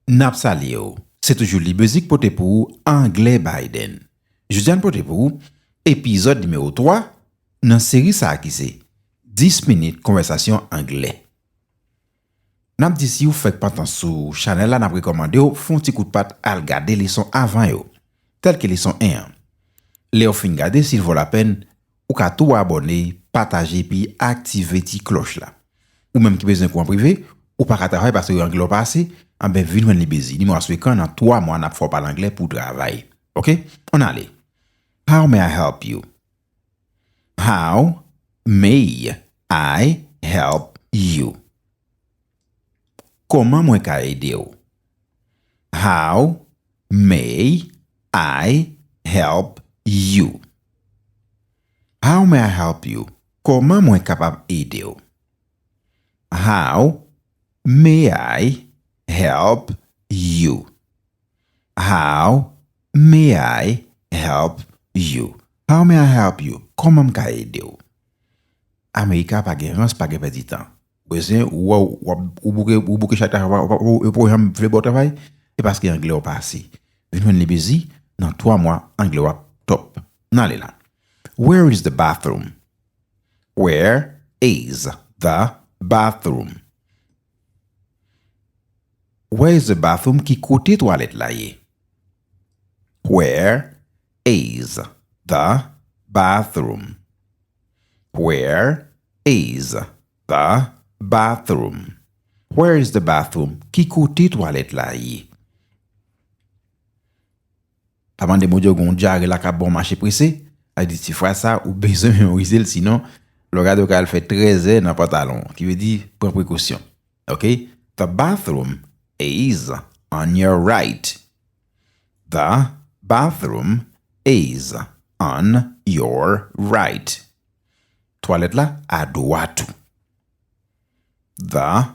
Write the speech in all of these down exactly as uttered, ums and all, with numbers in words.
N ap salye w. Se toujou Libezi k pote pou ou Anglè Biden. Jodi a n pote pou ou epizòd nimewo twa nan seri sa a ki se dis minit konvèsasyon anglè. N ap di si w fèk pantan sou chanèl la, n ap rekòmande w fè yon ti kout pat al gade leson avan yo, tèlke leson en an. Lè w fin gade, si l vo lapèn, ou ka tou abòne, pataje epi aktive ti klòch la. Ou menm ki bezwen kou an prive, ou pa ka travay paske anglè w pa ase, anben vin jwenn Libezi. Nimewo a sou ekran, nan twa mwa n ap fè w pale anglè pou w travay. Oke? Ann ale. How may I help you? How may I help you? Kòman mwen ka ede w? How may I help you? How may I help you? Kòman mwen kapab ede w? How may I help you? How may I help you? How may I help you? Kòman m ka ede w? Amerika pa gen rans, pa gen pèdi tan. Ou bezwen, ou, ou, ou, ou bouke, ou bouke chak travay, ou, ou, ou, ou janm vle ba w travay, e paske anglè w pa ase. Vin jwenn Libezi, nan twa mwa, anglè w ap top. N ale la. Where is the bathroom? Where is the bathroom? Where is the bathroom? Ki kote twalèt la ye? Where is the bathroom? Where is the bathroom? Where is the bathroom? Ki kote twalèt la ye? Pa mande Bondye w gen yon dyare la k ap ba w mache prese. Sa vle di ti fraz sa, ou bezwen memorize l, sinon, lè w gade, w ka al fè trèzè nan pantalon w, ki vle di pran prekosyon. Oke? The bathroom is on your right. The bathroom is on your right. Twalèt la adwat ou. The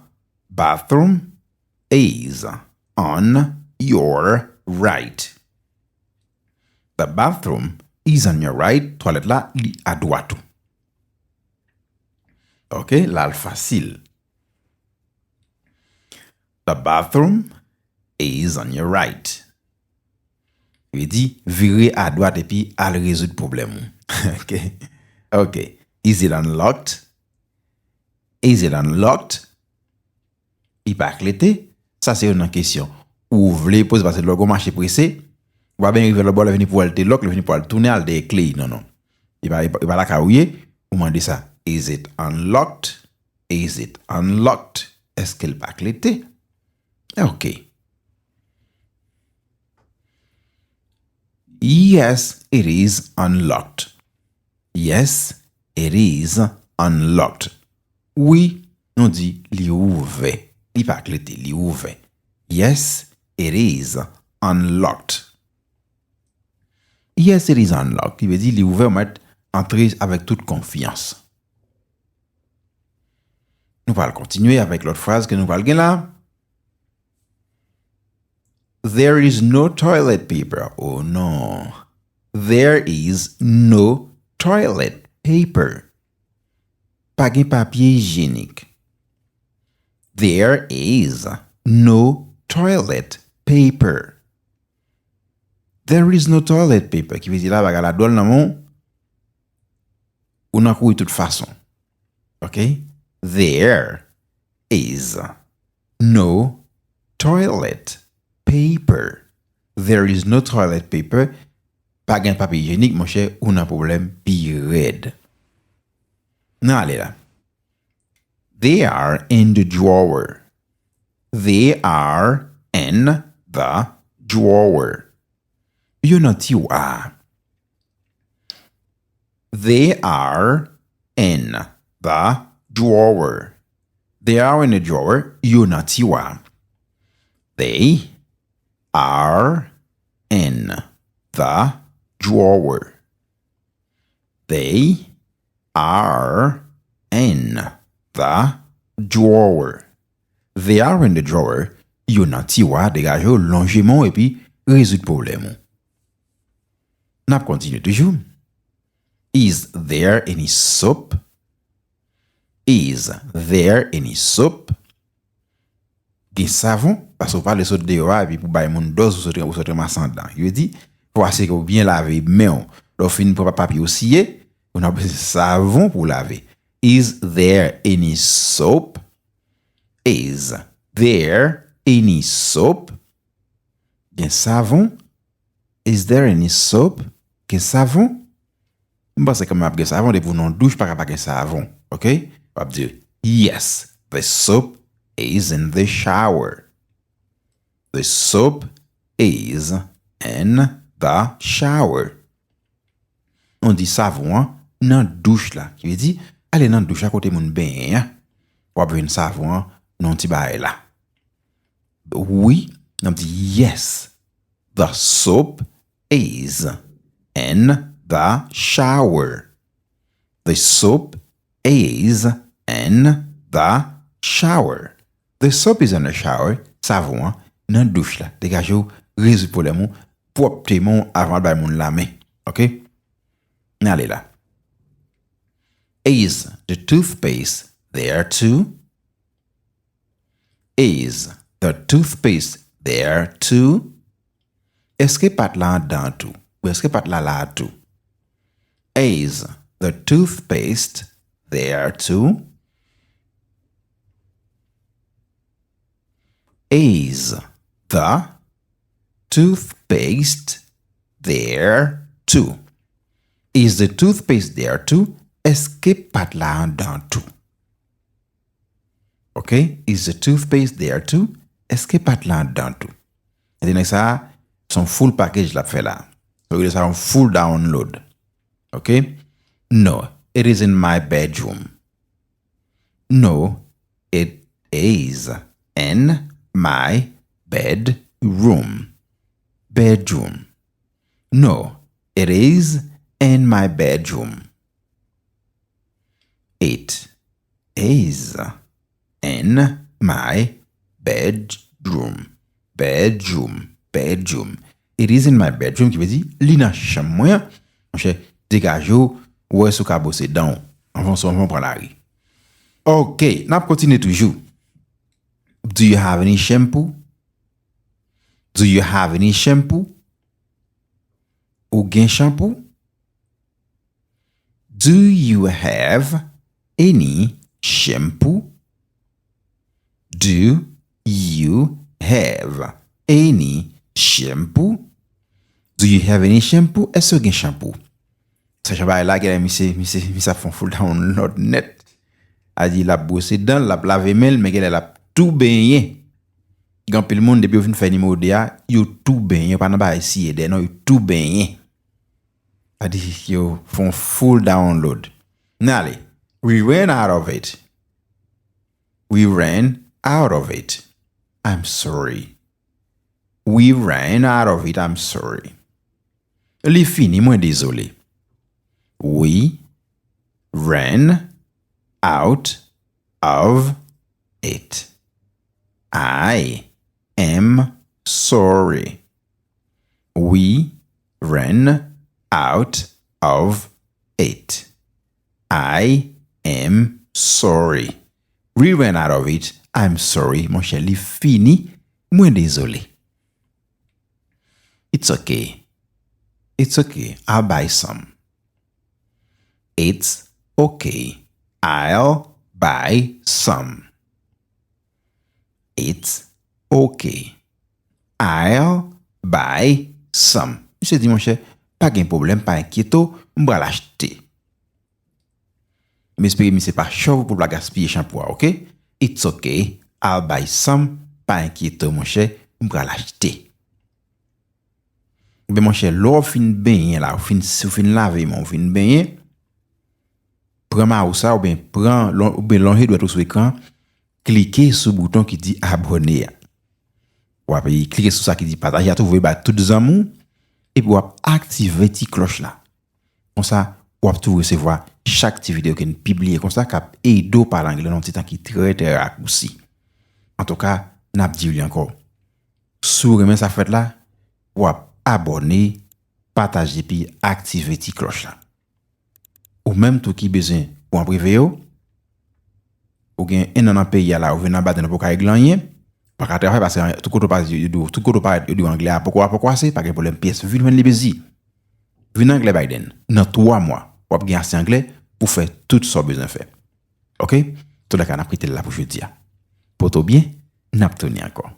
bathroom is on your right. The bathroom is on your right. Twalèt la, li adwat ou. Oke, la l fasil. The bathroom is on your right. Li di, vire adwat epi al rezoud pwoblèm ou. Oke. Oke. Is it unlocked? Is it unlocked? Li pa klete? Sa se youn nan kesyon ou vle poze, paske lè w gen yon mache prese, ou pa byen rive lòtbò, lè vini pou al te lòk, lè vini pou al tounen al dèyè kle. Non, non. Li pa, li pa, li pa lakay ou ye, ou mande sa. Is it unlocked? Is it unlocked? Èske l pa klete? Ok. Yes, it is unlocked. Yes, it is unlocked. Wi, nou di li ouvè. Li pa klete, li ouvè. Yes, it is unlocked. Yes, it is unlocked. Li vle di li ouvè, ou mèt antre avèk tout konfyans. Nou pral kontinye avèk lòt fraz ke nou pral gen la. There is no toilet paper. Oh non. There is no toilet paper. Pa gen papye ijyenik. There is no toilet paper. There is no toilet paper. Ki vle di la, bagay la dwòl nan men w, ou nan kouri tout fason. Ok? There is no toilet paper. There is no toilet paper. Pa gen papye ijyenik, monchè, ou nan pwoblèm pi rèd. N ale la. They are in the drawer. They are in the drawer. Yo nan tiwa a. They are in the drawer. They are in the drawer. Yo nan tiwa a. They are in the drawer. They are in the drawer. They are in the drawer. Yo nan tiwa, degaje w, lonje men w epi rezoud pwoblèm ou. N ap kontinye toujou. Is there any soap? Is there any soap? gen savon, paske w pale sot deyò a, epi pou bay moun dòz, ou sot, ou sot ranmase anndan. Yo di, fò asire ke w byen lave men w. Lè w fin pran papye w siye, ou nan bezwen savon pou w lave. Is there any soap? Is there any soap? Gen savon? Is there any soap? Gen savon? M panse kanmenm ap gen savon, depi w nan douch, pa ka pa gen savon. Ok? W ap di, yes, the soap is in the shower. The soap is in the shower. Nou di savon an nan douch la. Ki vle di, ale nan douch la kote moun benyen an. W ap jwenn savon an nan ti bagay la. Wi, n ap di yes. The soap is in the shower. The soap is in the shower. The soap is in the shower. Savon an nan douch la. Degaje w, rezoud pwoblèm ou, pwòpte men w avan w al bay moun lamen. Ok? N ale la. Is the toothpaste there too? Is the toothpaste there too? Èske pat la anndan an tou? Ou èske pat la la a tou? Is the toothpaste there too? Is the toothpaste there too? Is the toothpaste there too? Èske pat la anndan tou? Ok? Is the toothpaste there too? Èske pat la anndan tou? Epi nèg sa a, se yon full package l ap fè la. Yo rele sa yon full download. Ok? No, it is in my bedroom. No, it is in my bedroom. Bedroom. No, it is in my bedroom. It is in my bedroom. Bedroom, bedroom. It is in my bedroom, ki vle di, li nan chanm mwen an. Monchè, degaje w, wè si w ka bwose dan w. Anvan w pran lari. Ok, n ap kontinye toujou. Do you have any shampoo? Do you have any shampoo? Ou gen chanpou? Do you have any shampoo? Do you have any shampoo? Do you have any shampoo? Èske w gen chanpou? Sa jan bagay la, genlè misye, misye, misye ap fè yon full download nèt. A di l ap bwose dan l, l ap lave men l, men genlè l ap tou benyen. Gen anpil moun, depi yo fin fè nimewo de a, yo tou benyen, yo pa nan bagay siye dèyè non, yo tou benyen. Sa di yo fè yon full download. N ale. We ran out of it. We ran out of it. I'm sorry. We ran out of it. I'm sorry. Li fini, mwen dezole. We ran out of it. I am sorry. We ran out of it. I am sorry. We ran out of it. I'm sorry. Monchè, li fini. Mwen dezole. It's okay. It's okay. I'll buy some. It's okay. I'll buy some. It's okay. I'll buy some. Misye di, monchè, pa gen pwoblèm, pa enkyete w, m pral achte. M espere misye pa chòv pou l pa gaspiye chanpou a, ok? It's okay, I'll buy some, pa enkyete w, monchè, m pral achte. Ebyen, monchè, lè w fin benyen la, ou fin, ou fin lave men w, ou fin benyen, pran mawous la, oubyen pran, lon-, oubyen lonje dwèt ou sou ekran, klike sou bouton ki di abòne a. W ap klike sou sa ki di pataje a tou, voye bay tout zanmi w, epi w ap aktive ti klòch la. Konsa, w ap toujou resevwa chak ti videyo ke n pibliye konsa k ap ede w pale anglè nan yon ti tan ki trè, trè rakousi. Antouka, n ap di w li ankò. Si w renmen sa k fèt la, w ap abòne, pataje epi aktive ti klòch la. Ou menm tou ki bezwen pran prive yo, ou gen enn an nan peyi a la, ou vin anba dan nou poko regle anyen, pa ka travay paske tout kote w pase yo di w, tout kote w parèt yo di w anglè a poko a poko ase, pa gen pwoblèm pyès, vin jwenn li mezi. Vin anglè Biden. Nan twa mwa, w ap gen ase anglè pou fè tout sa w bezwen fè. Oke? Toulèka, n ap kite l la pou jodi a. Pote w byen, n ap tounen ankò.